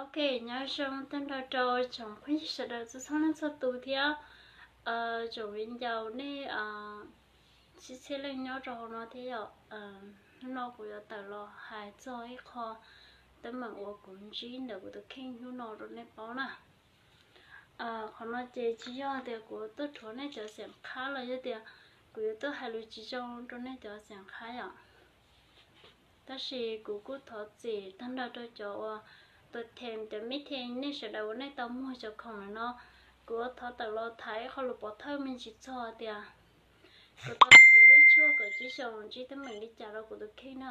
Ok, nyob zoo tag nrho rau tsoom phooj ywg sawv daws txhua txhua leej txhua tus thiab tsoom viv ncaus nej txhia txhia leej nyob rau hauv no thiab yom. Hnub no kuv yuav tawm los hais txog ib qho teeb meem uas kuv ntsib ntawm kuv tus kheej hnub no rau nej paub na. Qhov no ces tsis yog tias kuv tuaj rhuav nej cov xeem qhab los yog tias kuv yuav tuaj hais lus tsis zoo rau nej cov xeem qhab yom. Tab sis kuv kuj thov txim tag nrho rau cov uas tus them cov mib them nej sawv daws uas nej tau muag cov khoom lawm no. Kuv thov tawm los tham ib qho lus pov thawj me ntsis txog tias kuv tau siv lub tshuaj kaum tsib xyoos ntsib teeb meem li cas rau kuv tus kheej na.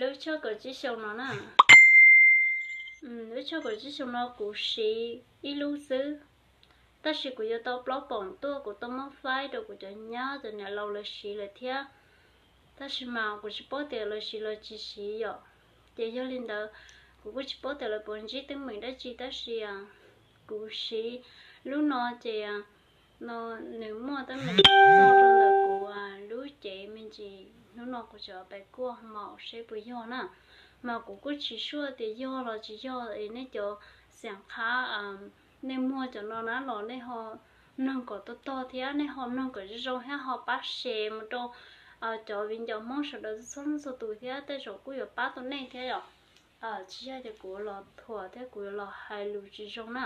Lub tshuaj kaum tsib xyoos no na, lub tshuaj kaum tsib xyoos no kuv siv ib lub xwb, tab sis kuv yuav tau plaub poom tuaj kuv tau muab faib rau kuv cov nyab cov niam laus lawv siv lawm thiab. Tab sis mas kuv tsis paub tias lawv siv los tsis siv yom. Ces yog li ntawd, kuv kuj tsis paub tias lawv puas ntsib teeb meem dab tsi tab sis kuv siv lub no ces no nws muaj teeb meem txog rau ntawm kuv lub cev me ntsis. Hnub no kuv tseem pais kuaj hmo seb puas yog na, mas kuv kuj tsis sure tias yog los tsis yog es nej cov xeem qhab nej muag cov no na los nej ho mloog kom tog tog thiab nej ho mloog kom zoo zoo thiab ho pab share mus rau cov viv ncaus Hmoob sawv daws txhua leej txhua tus thiab tej zaum kuj yuav pab tau nej thiab yom. Tsis yog tias kuv los thuam thiab kuv yuav los hais lus tsis zoo na.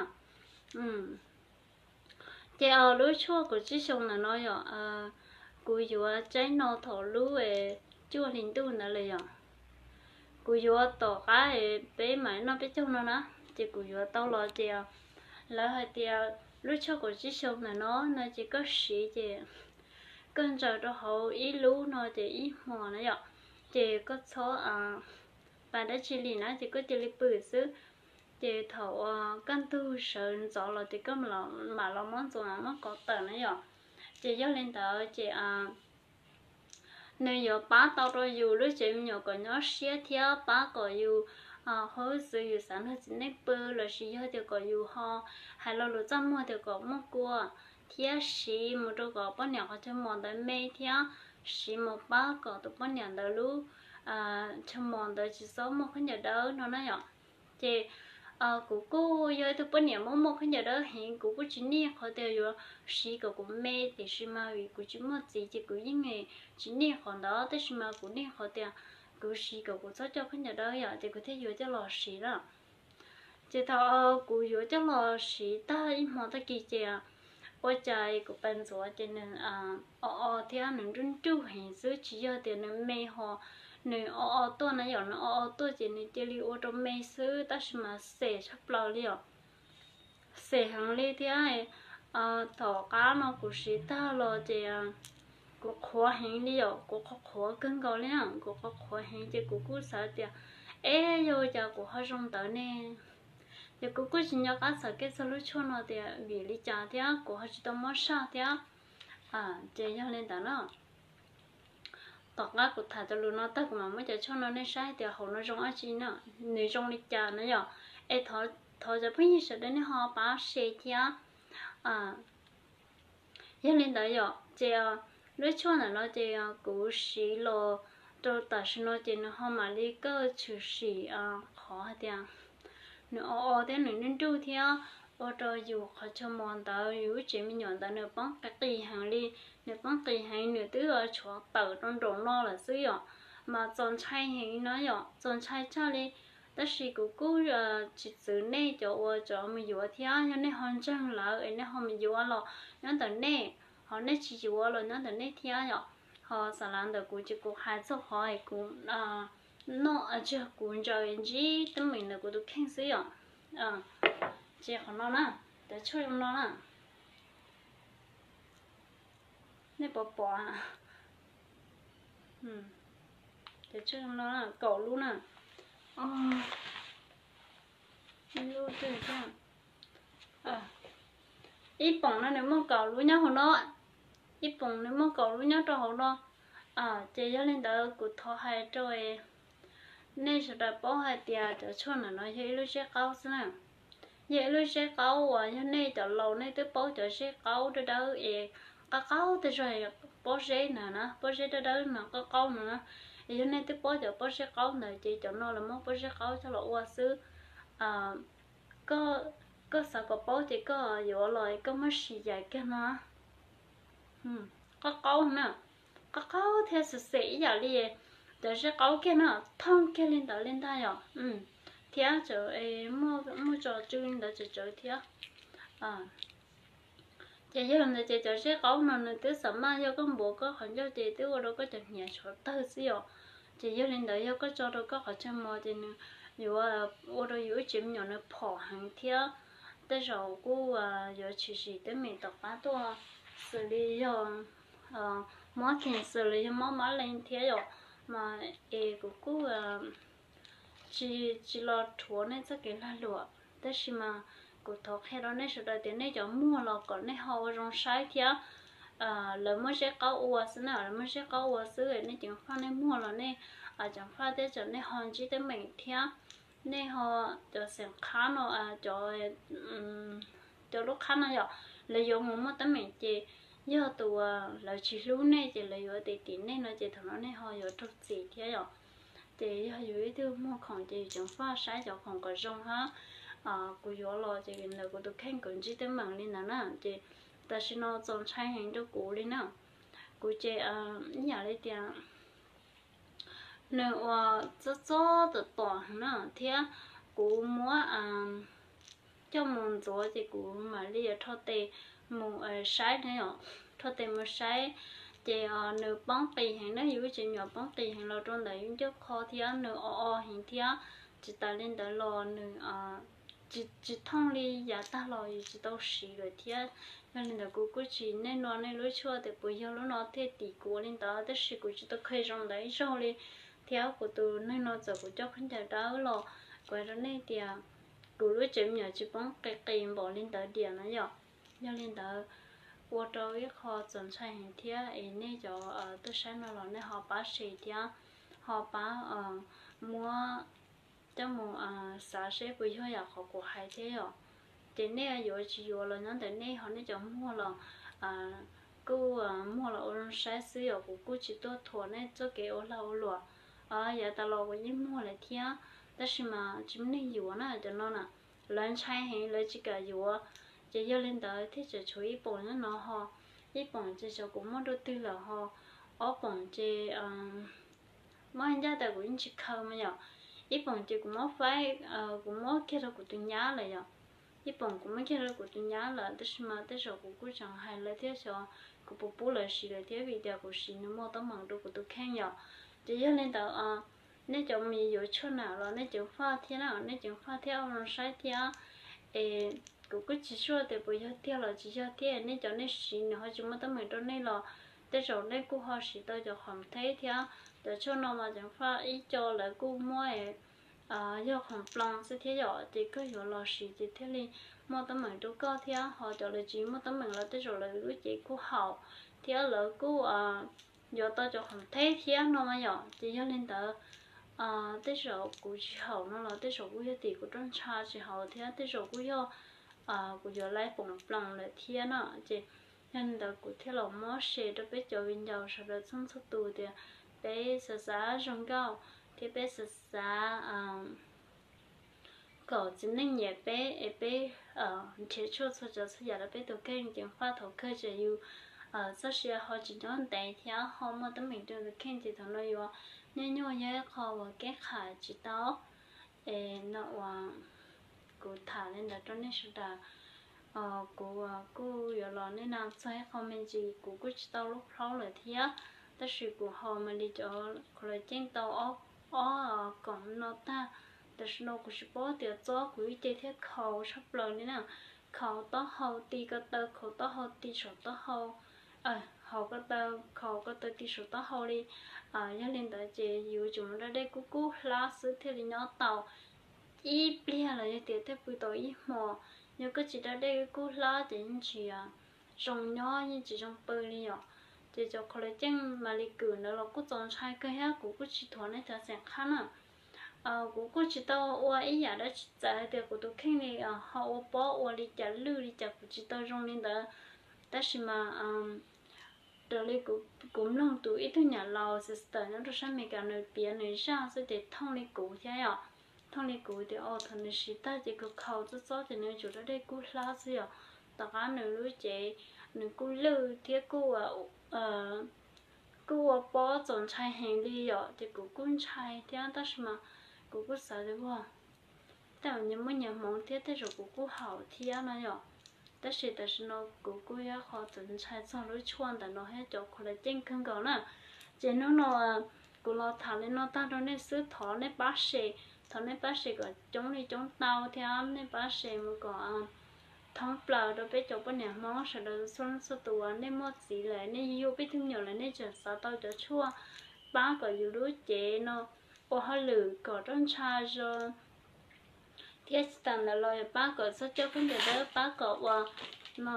Ces lub tshuaj kaum tsib xyoo ntawm no yom, kuv yuav tsaib no thaum lub cuaj hli ntuj ntawd lawm yom. Kuv yuav tom qab peb mam noj peb caug no na, ces kuv yuav tau los ces lawv hais tias lub tshuaj kaum tsib xyoo ntawm no no ces koj siv ces koj ntsaws rau hauv ib lub no ces ib hmos na yom, ces koj txhob pais dab tsi li na ces koj cia li pw xwb. Ces thaum uas kaj ntug sawv ntxov los ces koj mam los muab ntxuav muab kov tawm na yom. Ces yog li ntawd ces nws yuav pab tau rau yus lub tsev me nyuam kom nyob siab thiab pab kom yus ho hwj txwv yus xav nrog txiv neej pw lossis yog tias kom yus ho hais lo lus txaj muag tias kom muaj kua, thiab siv mus rau kom poj niam qhov chaw mos ntawd me thiab siv mus pab kom tus poj niam ntawd lub chaw mos ntawd tsis txhob muaj khaub ncaws dawb no na yom. Ces kuv kuj yog ib tug poj niam muaj muaj khaub ncaws dawb heev, kuv kuj tsis nij qhov tias yuav siv kom kuv me, tiam sis mas vim kuv tsis muaj txiv ces kuv yeej tsis nij qhov ntawd, tab sis mas kuv nij qhov tias kuv siv kom kuv txhob coj khaub ncaws dawb yom, ces kuv thiaj yuav coj los siv na. Ces thaum kuv yuav coj los siv tag ib hmo tag kis ces ua cas kuv pais ntxuav ces nws o o thiab nws nruj nruj heev xwb, tsis yog tias nws me ho nws o o tuaj na yom, nws o o tuaj ces nws cia li ua rau me xwb, tab sis mas xem tshaj plaws li os. Xem heev li thiab. Tom qab no kuv siv tag los ces kuv qhuav heev li yom, kuv qhuav qhuav kawg nkaus li, kuv qhuav qhuav heev ces kuv kuj xav tias, eb, yog ua cas kuv ho zoo ntawd ne? Ces kuv kuj tsis nco qab txog kev txog lub tshuaj no tias vim li cas thiab kuv ho tsis tau muab saj thiab. Ces yog li ntawd na, tom qab kuv tham cov lus no tag kuv mam muab cov tshuaj no nej saib tias hauv no zoo dab tsi na, nws zoo li cas na yom. Es thov cov phooj ywg sawv daws nej ho pab share thiab. Yog li ntawd yom, ces lub tshuaj ntawm no ces kuv siv los rau tam sim no ces nws ho mam li kawj tshwm sim qhov hais tias nws o o thiab nws nruj nruj thiab ua rau yus qhov chaw mos ntawd, yus lub tsev me nyuam ntawd nws poob qis heev li, nws poob qis heev, nws twb tshuav tawm rau nraum no lawm xwb yom, mas txaus ntshai heev no yom, txaus ntshai tshaj li. Tab sis kuv kuj tsis txwv nej cov uas cov mus yuav thiab, yog nej ho ntseeg lawv es nej ho mus yuav los nyob ntawm nej, ho nej tsis yuav los nyob ntawm nej thiab yom. Ho xa lav ntawm kuv ces kuv hais txog qhov es kuv noj, tsis yog kuv ntsaws ntsib teeb meem ntawm kuv tus kheej xwb yom. Ces qhov no na, cov tshuaj zoo no na, nej pom pom, cov tshuaj zoo no kaum lub na. Ib poom no nws muaj kaum lub nyob hauv no, ib poom nws muaj kaum lub nyob rau hauv no. Ces yog li ntawd kuv thov hais rau nej sawv daws paub hais tias cov tshuaj ntawm no yog ib lub zeb qaub xwb na. Yog ib lub zeb qaub uas yog nej cov laus nej twb paub cov zeb qaub dawb dawb es qab qaub tej zog, pob zeb na, pob zeb dawb dawb no qab qaub no na. Es yog nej twb paub cov pob zeb qaub ntawd ces cov no lawv muab pob zeb qaub coj los ua xwb. Koj, koj xav kom paub ces koj yuav los koj muab sim yam kiag no. Qaub qaub na, qaub qaub thiab xim xim ib yam li cov zeb qaub kiag na, thooj kiag li ntawd li ntag yom. Thiab muaj tso tsw li ntawd tsawv tsawv thiab. Ces yog li ntawd ces cov zeb qaub no nws twb xam maj yog koj npuav koj qhov ncauj ces twb ua rau koj cov hniav tshuav tawg xwb yom. Ces yog li ntawd yog koj tso rau koj qhov chaw mos ces nws yuav ua rau yus ib tsev me nyuam nws phom heev thiab. Tej zaum kuj yuav tshwm sim teeb meem tom qab tuaj, xws li yog mob cancer los yog mob mab leej thiab yom. Mas es kuv kuj tsis, tsis los rhuav nej txoj kev lag luam, tab sis mas kuv thov qhia rau nej sawv daws tias nej cov muag los kom nej ho ua zoo saib thiab. Lawv muab zeb qaub ua xwb na, lawv muab zeb qaub ua xwb, nej ceev faj nej muag los nej ceev faj thiab, txawm nej ho ntsib teeb meem thiab. Nej ho, cov xeem qhab no, cov, cov lub qhab no yom, lawv yuav mus muaj teeb meem ces yog tus uas lawv tsis hlub nej ces lawv yuav tim tim nej no ces thaum no nej ho yuav raug txim thiab yom. Ces yog yus ib tug muag khoom ces yus ceev faj saib cov khoom kom zoo hab. Kuv yuav los ces ntawm kuv tus kheej kuv ntsib teeb meem li ntawd na ces tam sim no txaus ntshai heev rau kuv li na. Kuv ces ib yam li tias nws ua txob txob tom tom na thiab kuv muab coj mus ntxuav ces kuv mam li rho tes mus saib na yom, rho tes mus saib ces nws poob qis heev na, yus ib tsev me nyuam poob qis heev los rau ntawm yus ncauj qho thiab nws o o heev thiab. Tsis tas li ntawd los nws tsis thooj li yav tag los yus tsis tau siv lawm thiab. Yog li ntawd kuv kuj tsis, nej nug nej lub tshuaj tias puas yog lub no thiaj tim kuv ua li ntawd, tab sis kuv tsis tau kha zoo ntawd ib zaug li. Thiab kuv tus neeg no txawm kuv coj khaub ncaws dawb los kuv hais rau nej tias kuv lub tsev me nyuam tsis poob qis qis npaum li ntawd diam na yom. Yog li ntawd ua rau ib qho txaus ntshai heev thiab es nej cov tuaj saib no los nej ho pab share thiab ho pab muab coj mus xav seb puas yog yam qhov kuv hais thiab yom. Ces nej yuav tsis yuav los nyob ntawm nej, ho nej cov muag los kuj muag los ua zoo saib xwb yom, kuv kuj tsis tuaj thuam nej txoj kev ua lag ua luam. Yav tas los kuv yeej muag lawm thiab, tab sis mas tsis muaj neeg yuav na cov no na, lawv ntshai heev lawv tsis kam yuav. Ces yog li ntawd thiaj tseem tshuav ib poom nyob no ho, ib poom ces xyov kuv muab rau twg lawm ho, ob poom ces muab ncaj tas kuv yeej tsis khaws mas yom. Ib poom ces kuv muab faib, kuv muab kiag rau kuv tus nyab lawm yom. Ib poom kuv muab kiag rau kuv tus nyab lawm, tab sis mas tej zaum kuv kuj tseem hais lawv thiab xyov kuv puas pub lawv siv lawm thiab, vim tias kuv siv nws muaj teeb meem rau kuv tus kheej yom. Ces yog li ntawd nej cov mus yuav tshuaj nam los nej ceev faj thiab na, nej ceev faj thiab ua zoo saib thiab. Es kuv kuj tsis sure tias puas yog tiag los tsis yog thiab, nej cov nej siv nws ho tsis muaj teeb meem rau nej los tej zaum nej kuj ho siv tau cov khoom theb thiab. Cov tshuaj no mas ceev faj ib co lawv kuj muab yog khoom ploos xwb thiab yom, ces koj yuav los siv ces thiaj li muaj teeb meem rau koj thiab, ho cov lawv tsis muaj teeb meem los tej zaum lawv lub cev kuj haum thiab lawv kuj yuav tau cov khoom theb thiab no mas yom. Ces yog li ntawd tej zaum kuv tsis haum no los tej zaum kuj yog tim kuv roj ntsha tsis haum thiab, tej zaum kuj yog kuv yuav laib poom ploos lawm thiab na. Ces yog li ntawd kuv thiaj los muab share rau peb cov viv ncaus sawv daws txhua txhua tus tias peb xav xav zoo nkauj thiab peb xav xav kom txiv neej nyiam peb es peb nrhiav tshuaj txhua tsav txhua yam rau peb tus kheej, ceev faj thaum kawg ces yus txoj sia ho tsis nyob ntev thiab ho muaj teeb meem rau tus kheej ces thaum no yuav nyuaj nyuaj yog ib qho uas kev kham tsis tau. Es no uas kuv tham li ntawd rau nej sawv daws. Kuv kuj yuav los nej na txog ib qho me ntsis, kuv kuj tsis tau lub plaub lawm thiab, tab sis kuv haus mas li cov kho la ceej tau ob, ob koom no tag. Tam sim no kuv tsis paub tias txob kuv ib ce thiab khaus tshaj plaws li na, khaus taub hau ti ko taw, khaus taub hau ti saum taub hau, haus ko taw, khaus ko taw ti saum taub hau li. Yog li ntawd ces yus tseem mus da dej kub kub hlab xwb thiaj li nyob tau ib pliag los yog tias thiaj pw tau ib hmo. Yog koj tsis da dej kub kub hlab ces yeej tsis zoo nyob, yeej tsis zoo pw li yom. Ces cov kho la ceej mas li kws ntawd los kuj txaus ntshai kawg thiab, kuv kuj tsis thuam nej cov xeem qhab na. Kuv kuj tsis tau ua ib yam dab tsi txawv tias kuv tus kheej li ho ua pob ua li cas lwj li cas, kuv tsis tau zoo li ntawd. Tab sis mas Raws li kuv mloog tus ib tug niam laus sister nyob rau sab Amelikas nws piav nws zaj xwb ces thooj li kuv thiab yom. Thooj li kuv tias o thaum nws siv tag ces khaus khaus txob txob ces nws tsuas rau dej kub hlab xwb yom. Tom qab nws lub cev nws kuj lwj thiab kuj ua pob txaus ntshai heev li yom, ces kuv kuj ntshai thiab tab sis mas kuv kuj xav tias ua tej zaum nyias muaj nyias hmoov thiab tej zaum kuv kuj haum thiab no yom. Tab sis tam sim no kuv kuj yog qhov txawm ntshai txog lub tshuaj ntawm no thiab cov collagen kawg nkaus na. Ces hnub no kuv los tham li no tag rau nej xwb, thov nej pab share, thov nej pab share kom coob li coob tau thiab nej pab share mus kom thoob plaws rau peb cov poj niam Hmoob sawv daws txhua leej txhua tus uas nej muaj txiv lawm, nej yug peb tug me nyuam lawm, nej tseem xav tau cov tshuaj pab kom yus lub cev no ua hauj lwm kom roj ntsha zoo thiab tsis tas ntawd los pab kom txhob coj khaub ncaws dawb, pab kom ua no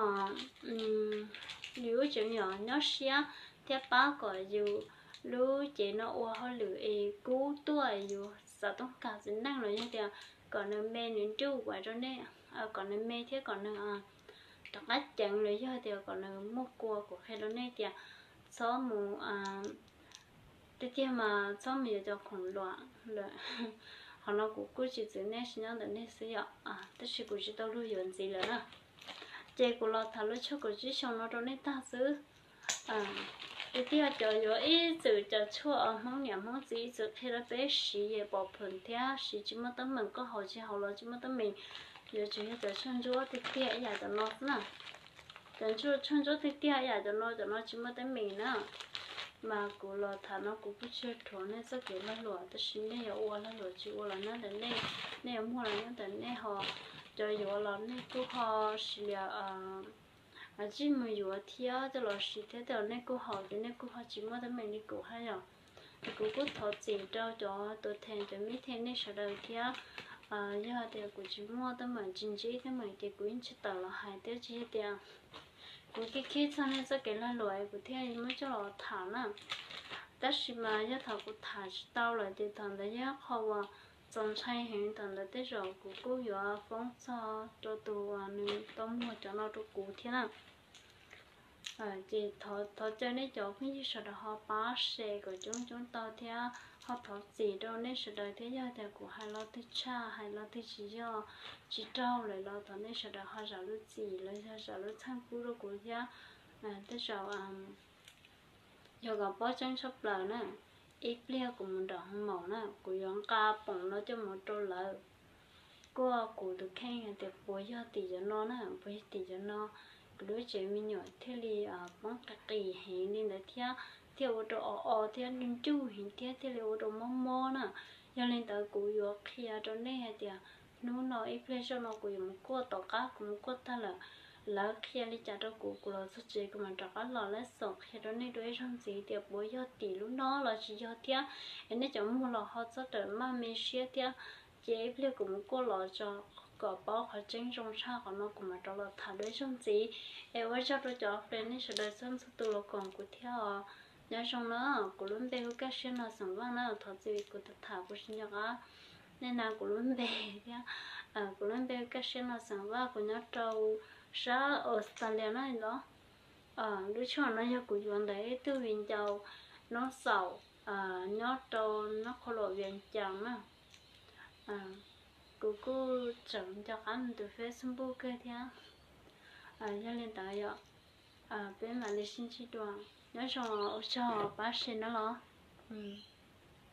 yus lub tsev me nyuam nyob siab thiab pab kom yus lub cev no ua hauj lwm es kub tuaj, yus xav toob kas txiv neej los yog tias kom nws me nws nruj vais rau nej, kom nws me thiab kom nws rov qab ceev los yog tias kom nws muaj kua. Kuv qhia rau nej tias txhob mus, tiag tiag mas txhob mus yuav cov khoom luam lawm. Qhov no kuv kuj tsis txwv nej, tsis nyob ntawm nej xwb yom, tab sis kuv tsis tau luag yuav ntxiv lawm na. Ces kuv los tham lub tshuaj kaum tsib xyoo no rau nej tag xwb. Tiag tiag cov yuav ib txwm cov tshuaj Hmoob niam Hmoob txiv ib txwm qhia rau peb siv es pom phom thiab siv tsis muaj teeb meem, koj haus tsis haus los tsis muaj teeb meem. Yuav tsum yog cov tshuaj ntsuab tiag tiag ib yam cov no xwb na. Cov tshuaj ntsuab tiag tiag ib yam cov no, cov no tsis muaj teeb meem na. Mas kuv los tham no kuv kuj tsis yog rhuav nej txoj kev lag luam, tab sis nej yuav ua lag luam tsis ua los nyob ntawm nej, nej yuav muag los nyob ntawm nej ho, cov yuav los nej kuj ho siv liam tsij mus yuav thiab coj los siv thiab, tej zaum nej kuj haus ces nej kuj ho tsis muaj teeb meem li kuv hab yom. Ces kuv kuj thov txim rau cov tus theem cov mib theem nej sawv daws thiab. Yog tias kuv tsis muaj teeb meem tsis ntsib teeb meem ces kuv yeej tsis tawm los hais thiab, tsis yog tias kuv khib khib txog nej txoj kev lag luam kuv thiaj muab coj los tham na. Tab sis mas yog thaum kuv tham tsis tau lawm ces thaum ntawd yog qhov uas txaus ntshai heev, thaum ntawd tej zaum kuv kuj yuav foob txog rau tus uas nws tau muag cov no rau kuv thiab na. Ces thov caw nej cov phooj ywg sawv daws ho pab share kom coob coob tau thiab ho thov txim rau nej sawv daws thiab. Yog tias kuv hais lo twg tshaj hais lo twg tsis yog, tsis raug lawm los thov nej sawv daws ho zam lub txim los yog zam lub txhaj pub rau kuv thiab. Tej zaum yog kom paub tseeb tshaj plaws na, ib pliag kuv mus nram hoo maum na kuv yuav nqa poom no coj mus rau lawv kuaj kuv tus kheej hais tias puas yog tim cov no na, puas yog tim cov no kuv lub tsev me nyuam thiaj li poob qis qis heev li ntawd thiab, thiaj ua rau o o thiab nruj nruj heev thiab thiaj li ua rau mob mob na. Yog li ntawd kuv yuav qhia rau nej hais tias hnub no ib pliag zoj no kuv yuav mus kuaj, tom qab kuv mus kuaj tag lawm lawv qhia li cas rau kuv, kuv los txog tsev kuv mam rov qab los lab xoom qhia rau nej dua ib zaug ntxiv tias puas yog tim lub no los tsis yog thiab. Es nej cov muag los ho txhob rawm maj me siab thiab. Ces ib pliag kuv mus kuaj los tso kom paub qhov tseeb zoo tshaj qhov no kuv mam rov los tham dua ib zaug ntxiv. Es ua tsaug rau cov fle nej sawv daws txhua txhua tus los koom kuv thiab os. Nyob zoo na, kuv lub npe hu Kaj Siab no xeem Vaj na, thov txim kuv tham kuv tsis nco qab nej na kuv lub npe thiab. Kuv lub npe hu Kaj Siab no xeem Vaj, kuv nyob rau sab Australia na los. Lub tshuaj no yog kuv yuav ntawm ib tug viv ncaus Noob Xaum nyob rau nyob qhov luam Vias Cas na. Kuv kuj tseem nco qab nws tus Facebook kawg thiab. Yog li ntawd yom, peb mam li sib ntsib dua. Nyob zoo, ua tsaug pab share na los.